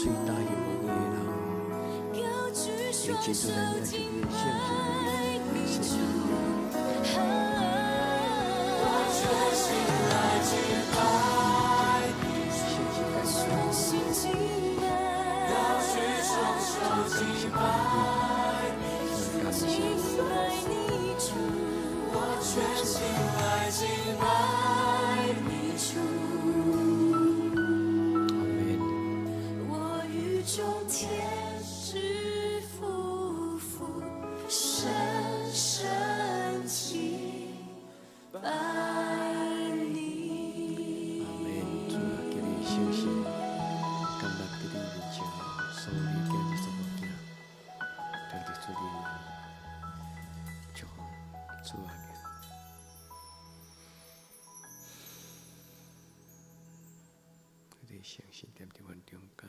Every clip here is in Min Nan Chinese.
喙焦彼無義的人，會進入咱領受你的聖潔的聖我全心來敬拜你，聖潔感高舉雙手敬拜你，感謝。我全心來敬拜你主。阿門。我與眾天使俯伏，深深敬拜你。阿門。主啊，求你聖神，感恩佇你面前所有你囝兒查某囝，得著主你祝福，主啊。你聖神踮佇阮中間。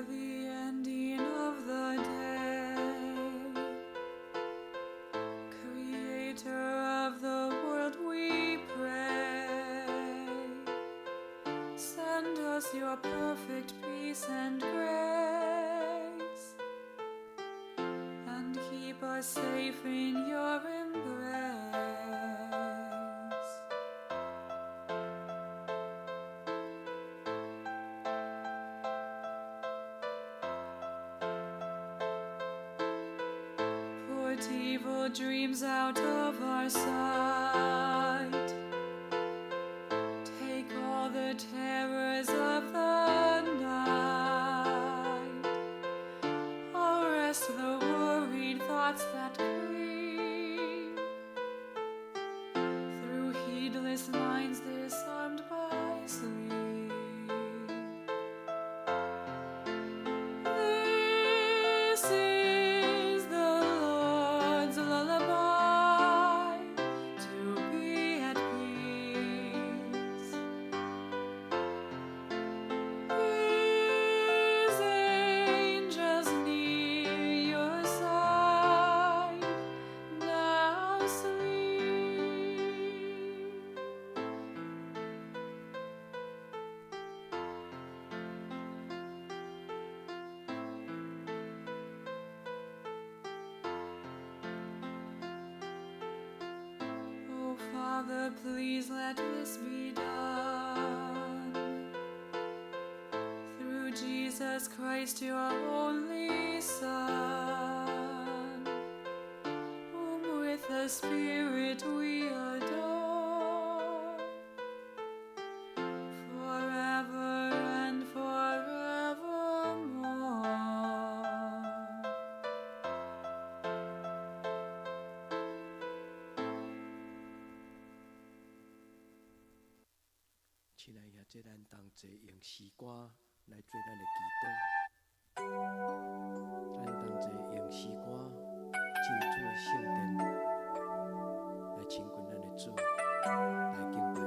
The ending of the day, Creator of the world, we pray. Send us your perfect peace and grace, and keep us safe in your embrace. Put evil dreams out of our sight. Take all the terrors of the night. Arrest the worried thoughts that creep through heedless minds disarmed by sleep. This is the Lord's lullaby, to be at peace. His angels near your side now sleep. Oh, Father, please let this be done. Through Jesus Christ, your only Son, whom with the Spirit we adore, forever and forevermore. 親愛兄弟，咱同齊用詩歌來做咱的祈禱。咱同齊用詩歌進入主的聖殿，來親近咱的主，來敬拜伊。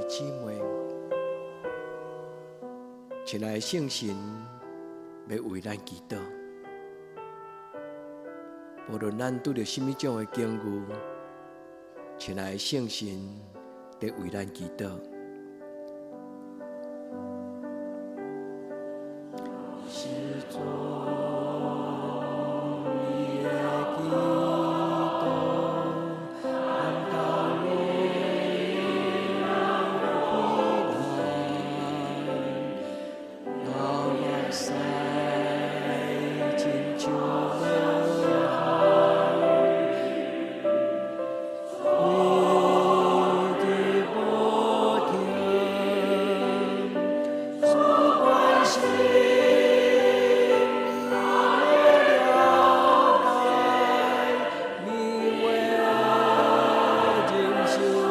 姊妹，親愛的聖神欲為咱祈禱。無論咱拄著啥物種的境遇，親愛的聖神佇為咱祈禱。時陣你的祈禱，難道攏會難？流目屎親像落雨，規日無停，主關心你了解，你會忍受偌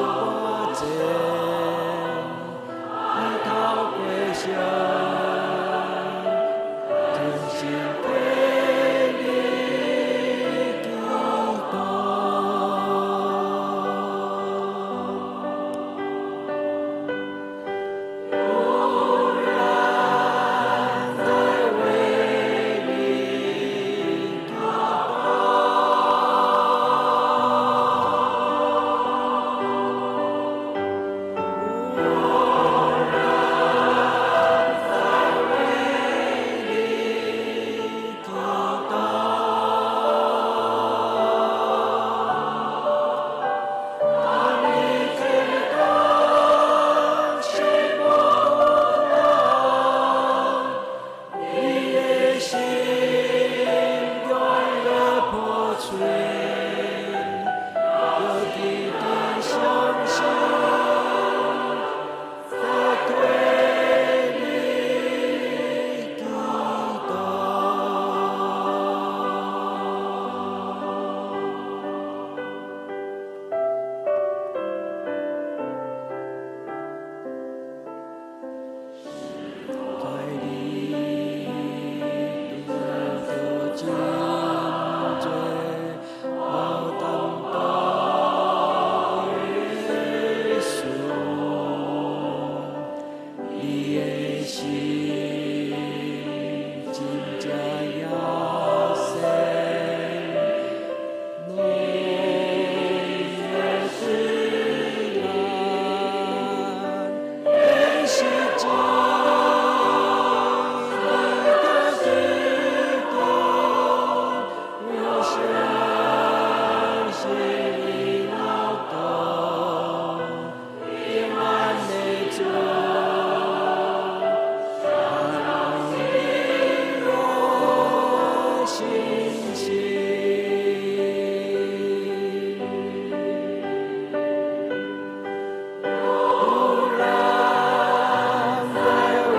濟，你透過相，真心替你祈禱。有人在為你祈禱，有人在為你祈禱。當你感覺寂寞孤單，你的心強烈破碎，著直直相信，在替你祈禱。在你拄著真濟無擔當的事，你的心真正野生，攏會困難，但是只你著記得，有相信你老道，永遠的主，安慰你的信心。有人在為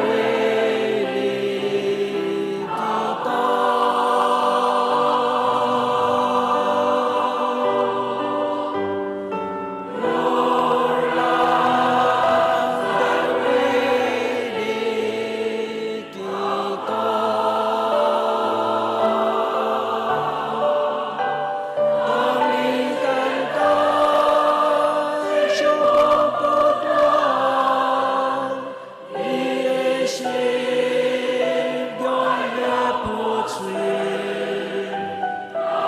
你祈禱，有人在為你祈禱。當你感到寂寞孤單，你的心強烈破碎，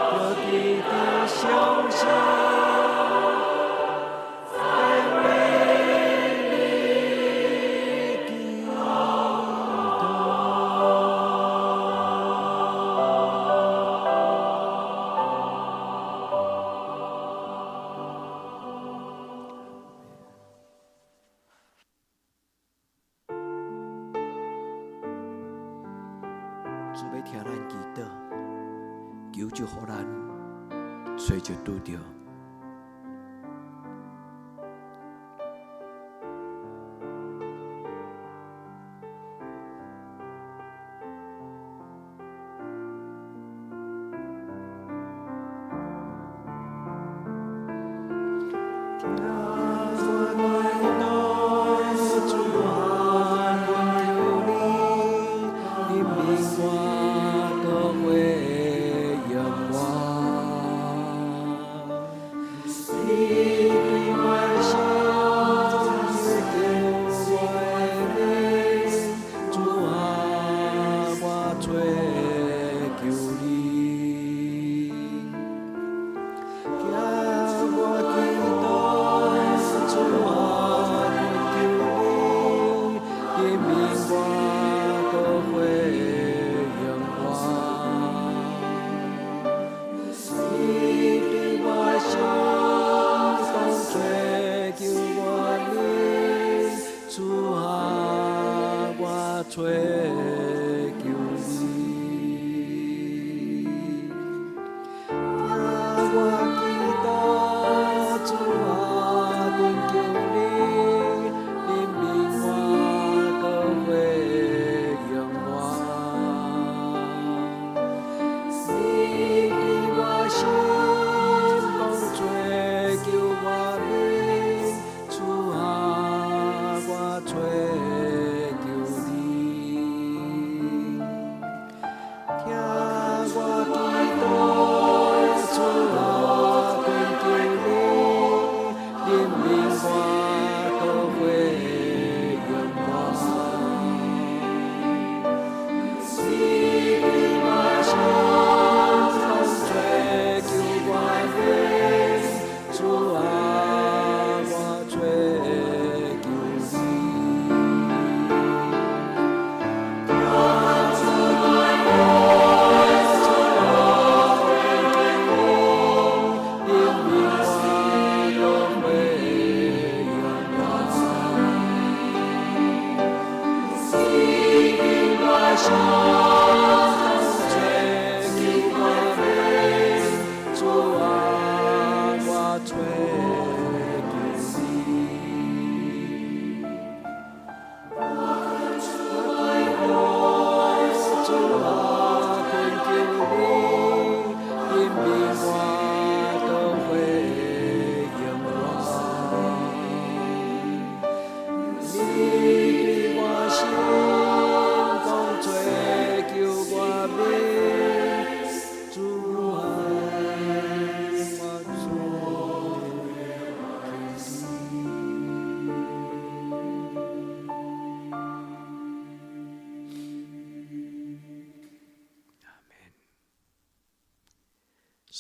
著直直相信，在為你祈禱。主欲聽咱祈禱，求主予咱揣著拄著。聽我祈禱，主啊，懇求你，憐憫我，都回應我。你對我的心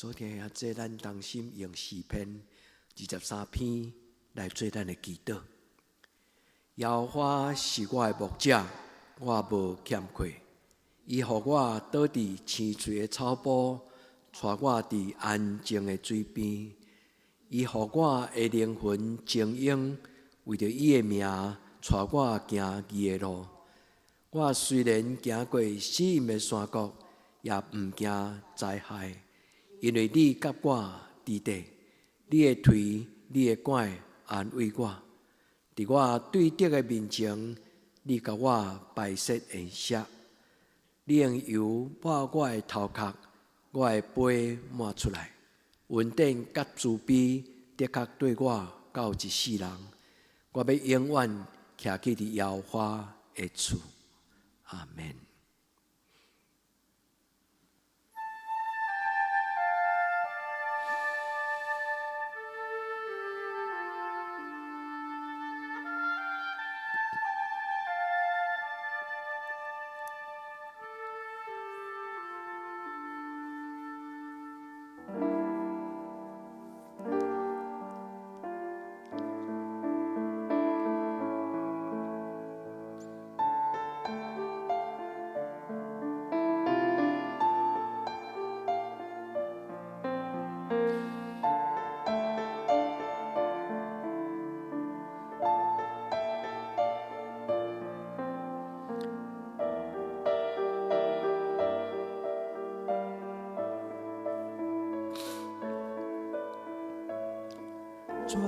所聽遐濟，咱同心用詩篇23篇來做咱的祈禱。耶和華是我的牧者，我無欠缺。伊予我倒佇青翠的草埔，帶我佇安靜的水邊。伊予我的靈魂晶瑩，為著伊的名，帶我行義的路。我雖然行過死蔭的山谷，也毋驚災害，因為你佮我佇咧，你的槌、你的拐安慰我。佇我對敵的面前，你共我擺設筵席，你用油抹我的頭殼，我的杯滿出來。恩典佮慈悲，的確綴我到一世人。我欲永遠徛起佇耶和華的厝。阿門。全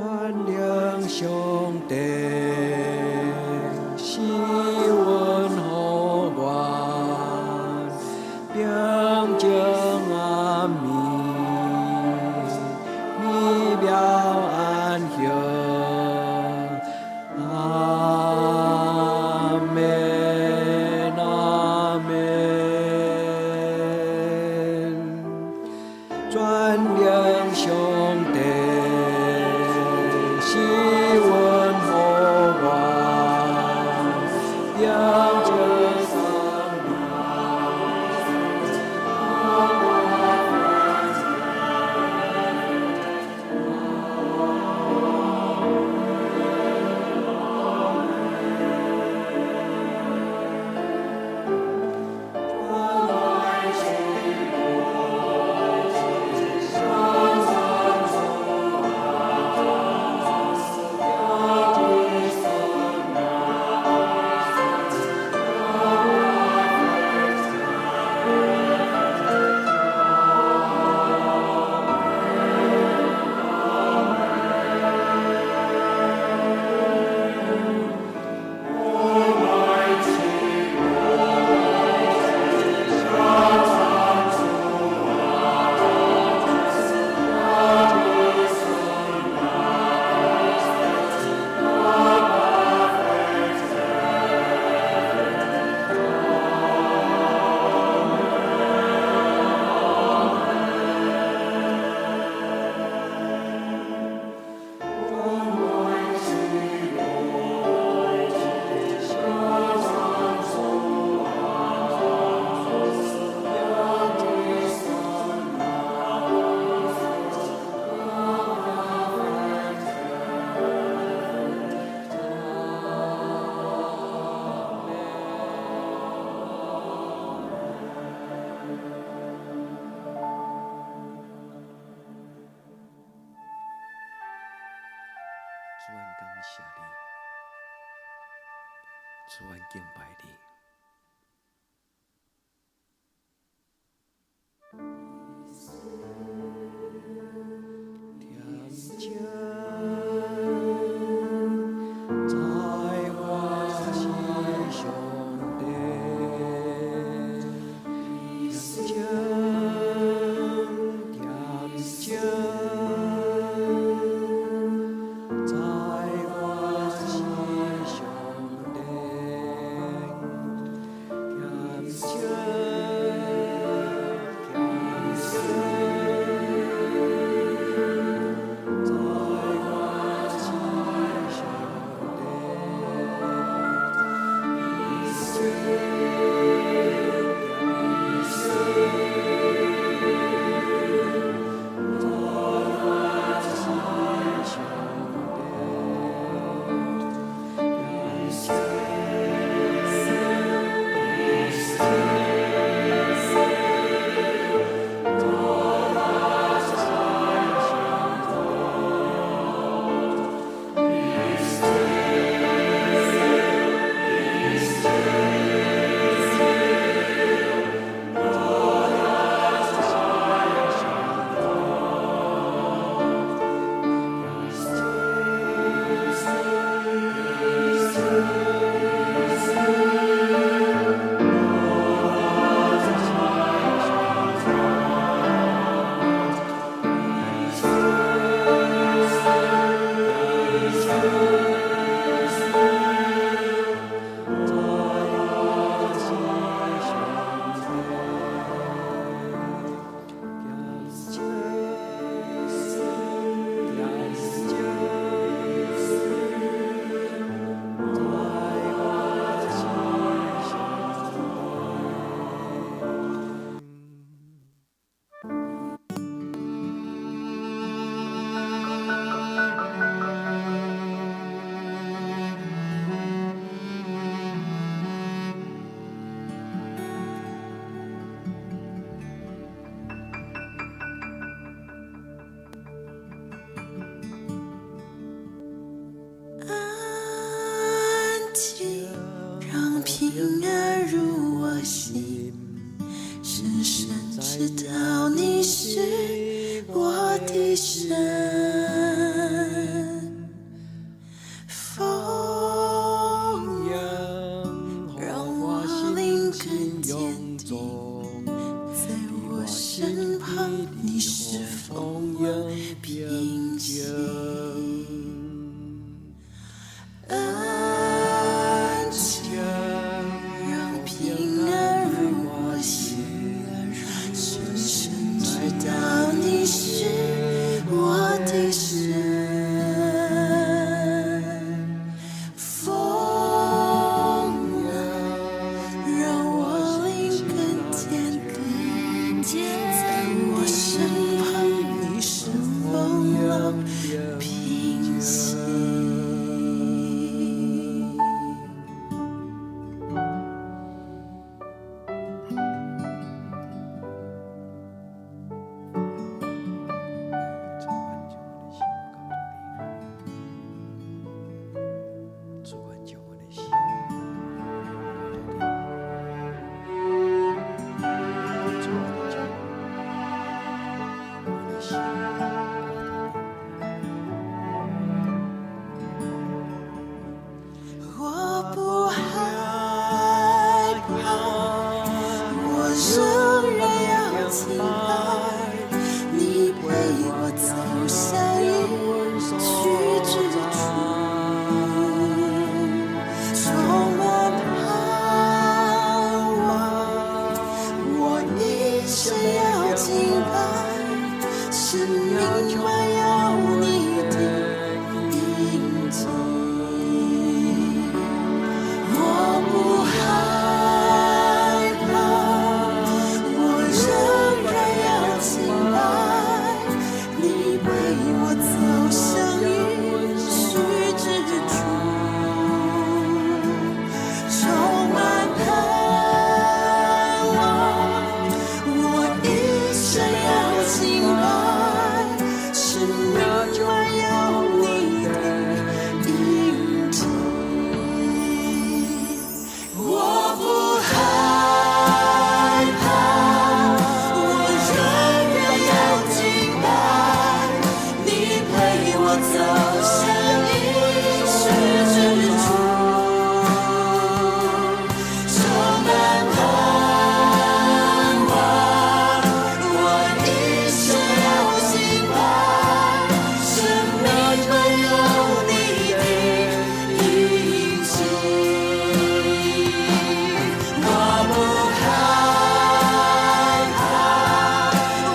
能上帝是阮護院，平靜暗暝，美妙安歇。阿們，阿們。全能上帝是阮護院，平靜暗暝。主，阮感謝你，主，阮敬拜你。恬靜在我是上帝，恬靜，恬靜，在我是上帝。道你是我的神。風讓讓我靈更堅定，在我身旁，你是風浪平息。恩情讓平安入我心，深深知道你是我的神。風啊，讓我靈更堅定，在我身旁，你是風浪平息。主啊，將阮的心交託你，主啊，將阮的心交託你。我不害怕，我仍然要敬拜。你陪我走向應許之處，充滿盼望。我一生要敬拜，生命滿有你的印記。我不害怕，我仍然要敬拜。你陪我走向應許之處，充滿盼望。我一生要敬拜，生命滿有你的印記。我不害怕，我仍然要敬拜。你陪我走向應許之處，充滿盼望。我一生要敬拜，生命滿有你的印記。我不害怕，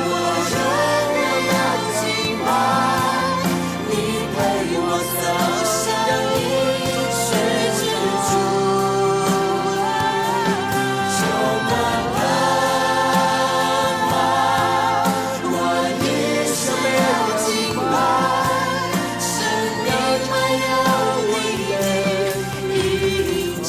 我仍然要敬拜。你陪我走向應許之處，充滿盼望。我一生要敬拜，生命滿有你的印記。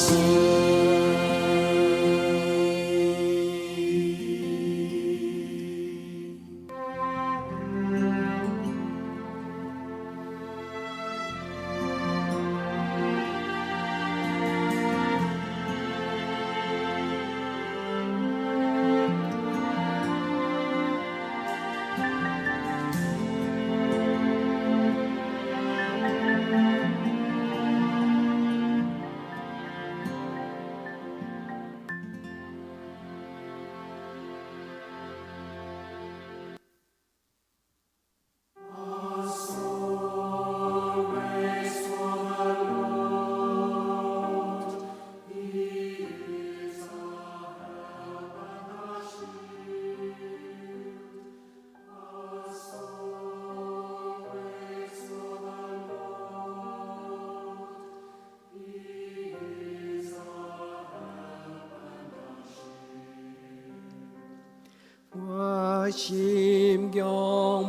我心仰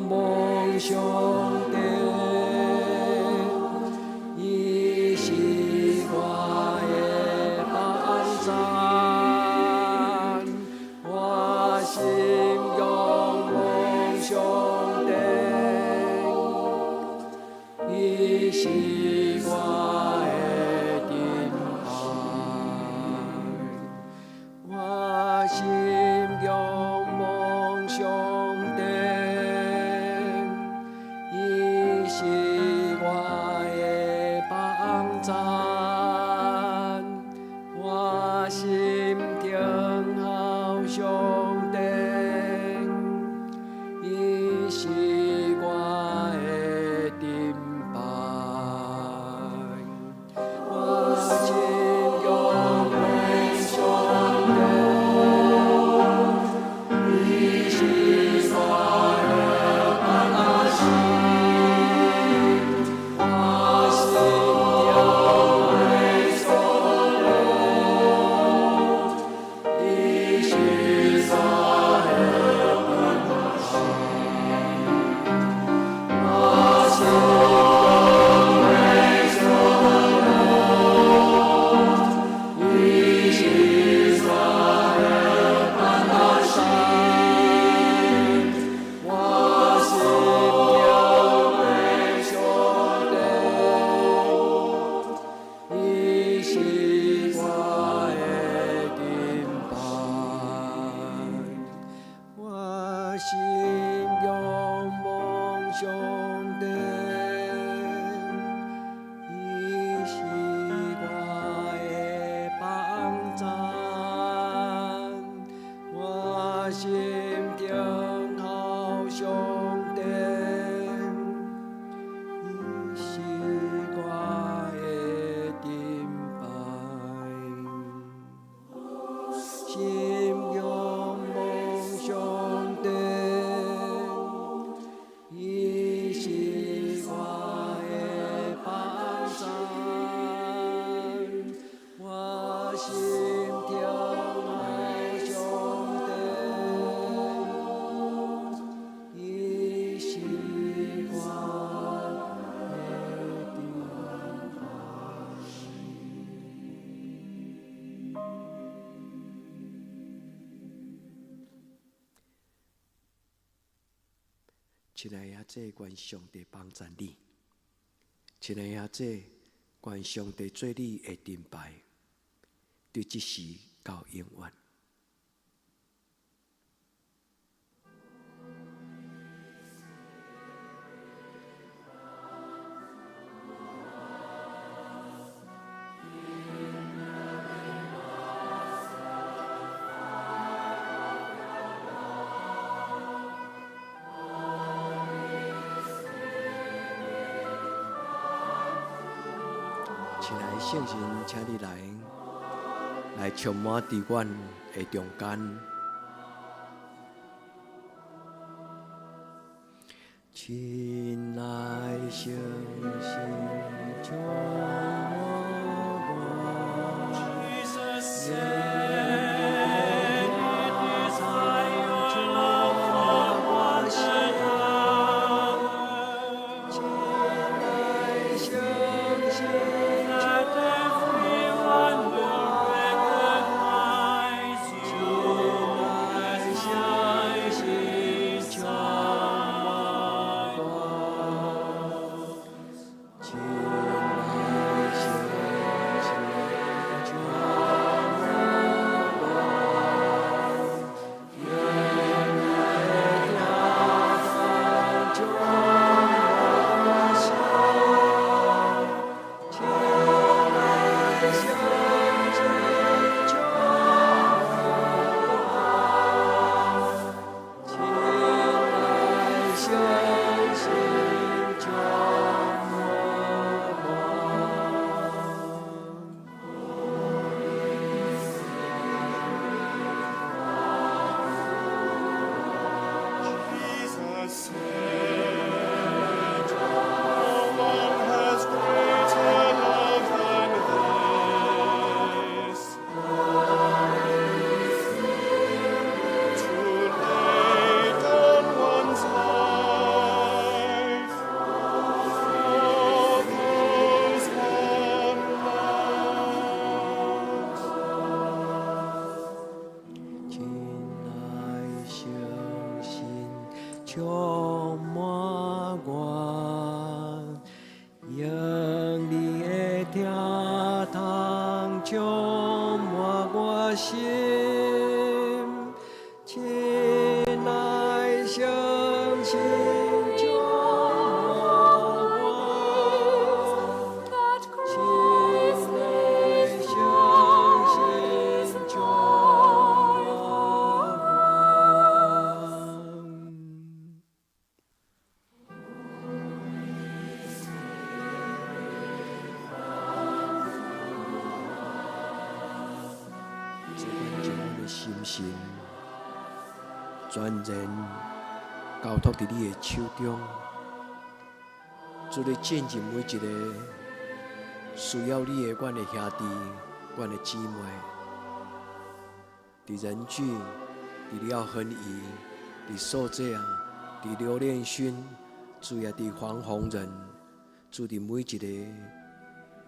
望上帝，伊是我的寶山。我心仰望上帝，伊是我的盾牌。我心仰望上仰望上帝，伊是我的幫贊，我心停靠上帝，伊是我的盾牌。心仰望上帝，伊是我的幫贊，我心停靠上帝，伊是我的盾牌。親愛的姊，願上帝幫贊你；親愛的姊，願上帝做你的盾牌，對這時到永遠。親愛的聖神，請你來，來充滿佇阮的中間。親愛聖神，充滿我。 Jesus said, "It is by your love for one another 親愛聖神， that everyone will recognize you as my disciples." 親愛聖神，充滿我，用你的疼充滿我心。親愛聖神，充滿我，親愛聖神，充滿我。 Jesus said, "No one has greater love than this, to lay down one's life for those one loves." 親愛聖神，充滿我，用你的疼痛充滿我心。親愛聖神，充滿我。 That 親 Christ 愛 laid 聖 down 神， his 充 life 滿 for us. 我。主，阮將阮的心神全然交託佇你的手中，主，你進入每一个需要你的阮的兄弟、阮的姊妹，佇仁濟、佇廖恆儀、佇素姐啊、佇劉念勳，主也佇黃宏仁，主佇每一個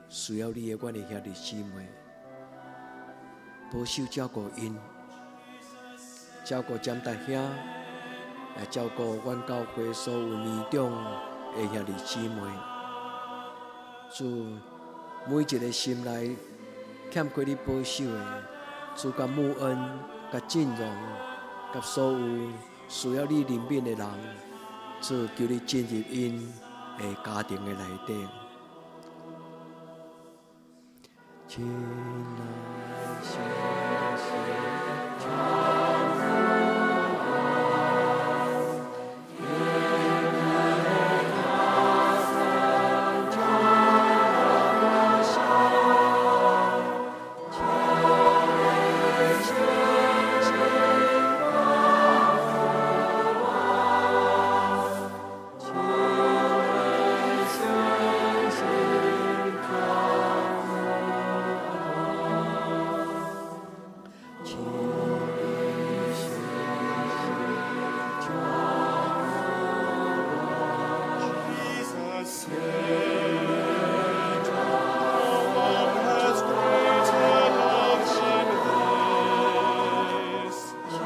需要你的阮的兄弟姊妹，保守照顧𪜶，照顧詹大兄，也照顧阮教會所有年長的兄弟姊妹。主，每一个心內欠缺你保守的，主佮穆恩、佮振榮、佮所有需要你憐憫的人，主求你進入𪜶的家庭的內底。親愛聖神充滿我，充滿我心，求你聖神降福我，求你聖神充滿我，求你聖神充滿我。 Jesus said, No one has greater love than this, to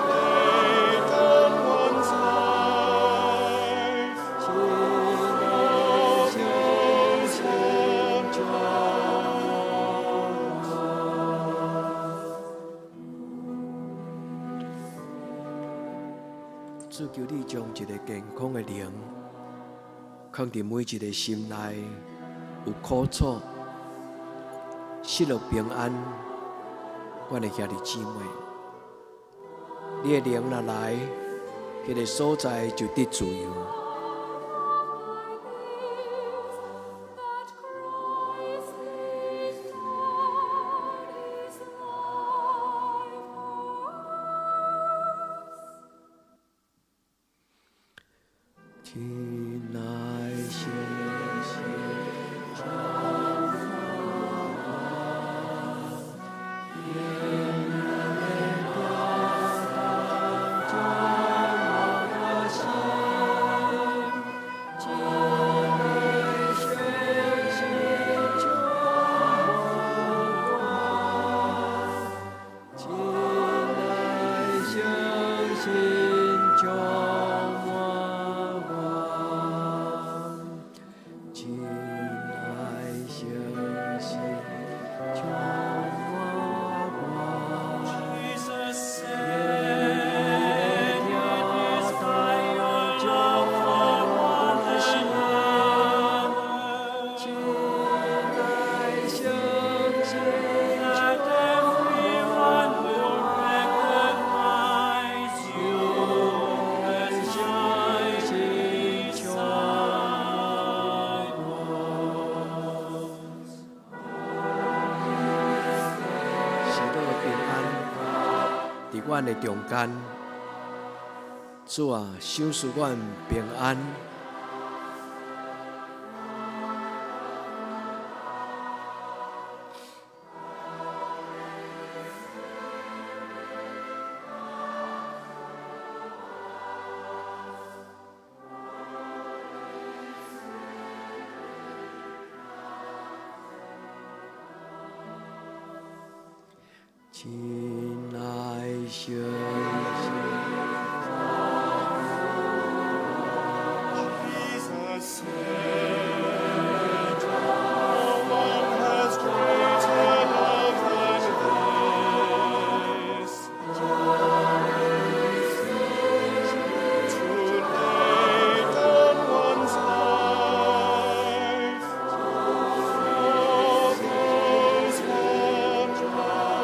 lay down one's life for those one loves. 主求你將一个健康的靈，囥佇每一个心內，有苦楚、失落平安，阮的兄弟姊妹，你的靈若來，彼个所在就得自由。 That Christ laid down his life for us. 親愛聖神充滿我，永遠的充滿我心，求你聖神充滿我，親愛聖神充滿我，親愛聖神充滿我。 Jesus said, It is by your love for one another 親愛聖神 that everyone will recognize you as my disciples. 喜樂的平安，佇阮的中間，主啊，賞賜阮平安。親愛聖神 Jesus said, No one has greater love than this, to lay down one's life for those one loves.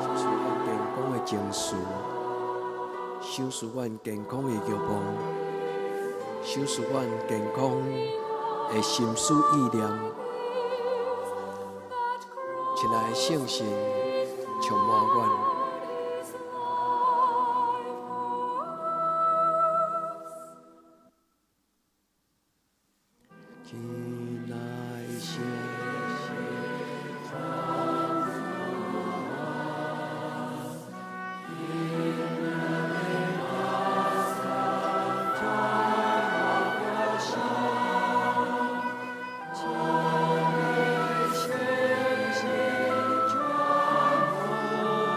賞賜阮健康的情緒，賞賜阮健康的欲望，賞賜阮健康的心思意念。親愛的聖神充滿阮。 His life for us. 親愛聖神充滿我，永遠的充滿我心，求你聖神充滿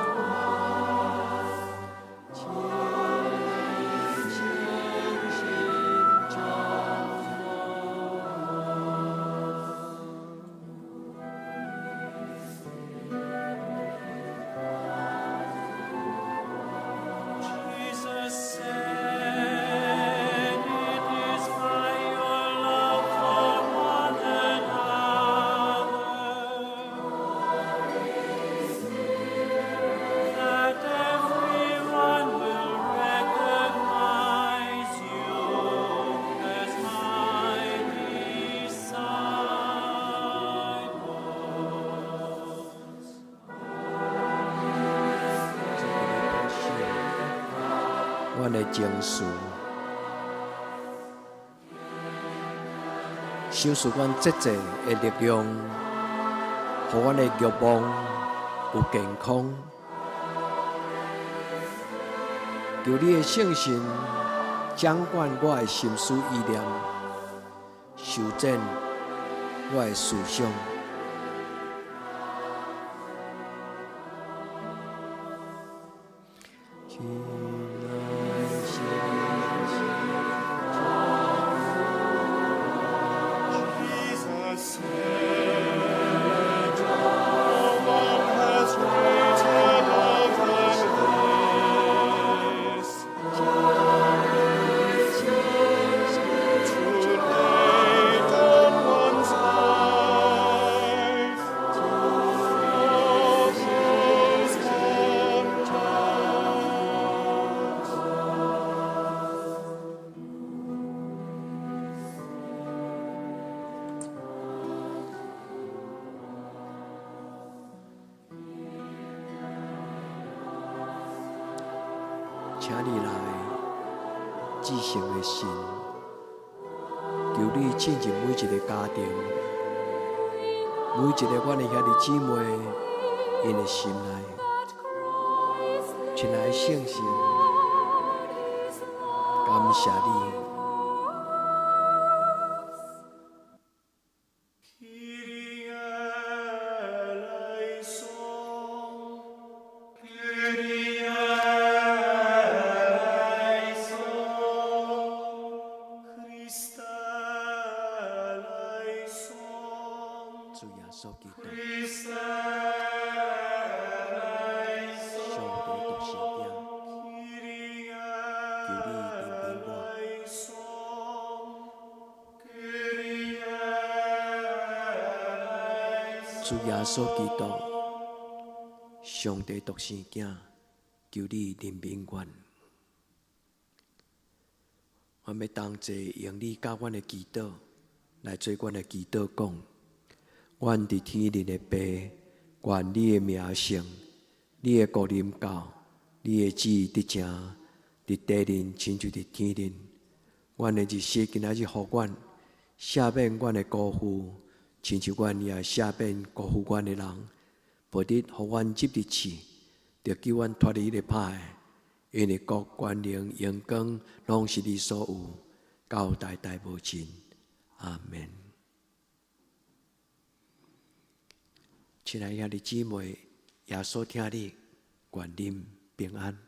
阮的情緒，賞賜阮節制的力量，予阮的欲望有健康。求你的聖神掌管我的心思意念，修剪我的思想。Jesus said, "No one has greater love than this, to lay down one's life for those one loves." 請你來，至聖的神，求你進入每一个家庭，每一个阮的兄弟姊妹，𪜶的心內，親愛的聖神，感謝你。 Kyrie eleison, Kyrie eleison, Christe eleison, 主耶穌基督， Christe eleison, 上帝獨生子， Kyrie 求你憐憫我。 eleison, Kyrie eleison. 主耶穌基督，上帝獨生子，求你憐憫阮。阮欲同齊用你教阮的祈禱來做阮的祈禱，講：阮佇天頂的父，願你的名聖，你的國臨到，你的旨意得成，佇地面親像佇天頂。阮的日食今仔日予阮，赦免阮的辜負，親像阮也赦免辜負阮的人。無得予阮入佇試，著救阮脫離彼个歹的。因為國、權能、榮光，攏是你所有，到代代無盡。阿門。親愛兄弟姊妹，耶穌疼你，願恁平安。